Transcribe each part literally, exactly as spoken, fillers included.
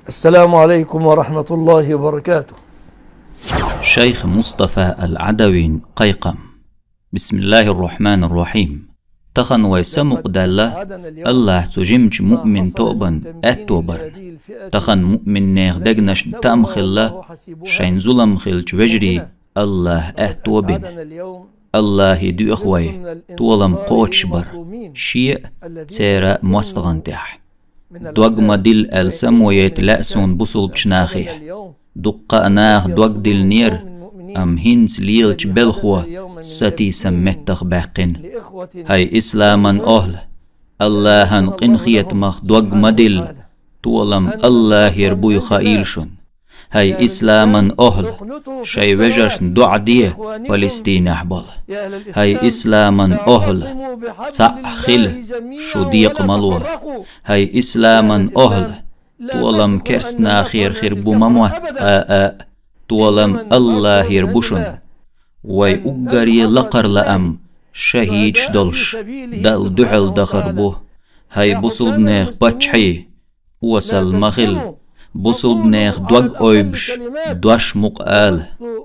السلام عليكم ورحمة الله وبركاته. Шайх Мустафа Ал-Ӏадавин кхайкхам. بسم الله الرحمن الرحيم. Тахан вай самукъадаьлла Аллахӏа цу жимачу муъмин тоъабан аьтто бар. Тахан муъминех дегнашна таам хилла, шайн зулам хилча вежарий Аллахӏа аьтто бина. Аллахӏе доьху вай, толам кхочуш бар, шен а, церан а мостагӏан тӏехь. Дог ма дилла аьлла само яйта лаьа суна бусулбачу нахе. Дуккха а наха дог диллинера, амма хӏинца лелачу белхо сатийсам меттах баьккхина. ХӀай исламан охӏла! Аллахӏан къинхетамах дог ма дилла, толам Аллахӏера буй хаийла шуна. ХӀай исламан охӏла! Шайн вежаршна доӏа де Палестинехь болу. ХӀай исламан охӏла! Цхьаъ хила, шу декъа ма ло. ХӀай исламан охӏла! Толам керстанахера хир бу ма моттац, а, а, толам Аллахӏера бу шуна. Вай уггаре лакхара лаам шахӏидаш долуш, Далла дуьхьал дахар бу. ХӀай бусулбанех паччахьий, осал ма хила, бусулбанех дог ойбуш, дош мукъа ала.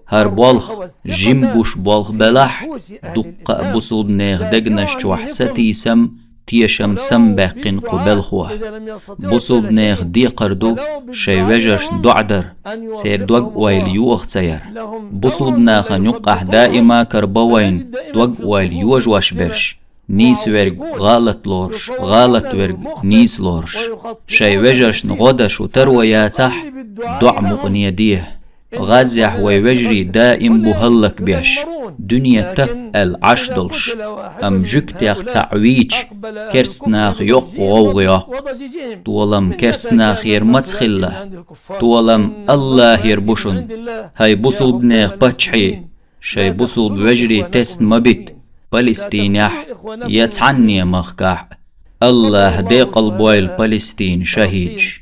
ХӀара болх жима гуш болх белахь, дуккха а бусулбанех дегнаш чохь сатийсам, тешам самабаьккхина кху белхо. Бусулбанех декхар ду шайн вежаршна доӏа дар, церан дог-ойла йоха ца яр. Бусулбанахана юккъахь даима карабо вайна дог-ойла йожош берш: нийсаверг гӏалат лоруш, гӏалатверг нийса лоруш. Шайн вежаршна гӏо дан шу таро яцахь, доӏа мукъане де. ГӀаззехь вай вежарий даим бу хӀаллакбеш, дуьне тап аьлла Ӏаш долуш, амма жуьгтех цхьаъ вийча, керстанаха йоккха гӀовгӀа йоккху. Толам керстанахера маца хилла? Толам Аллахьера бу шуна, хӀай бусулбанех паччахьий, шайн бусулба вежарий тесна ма бита Палестинехь я цхьанне махкахь а. Аллахь декъалбойла Палестин шахӀидаш.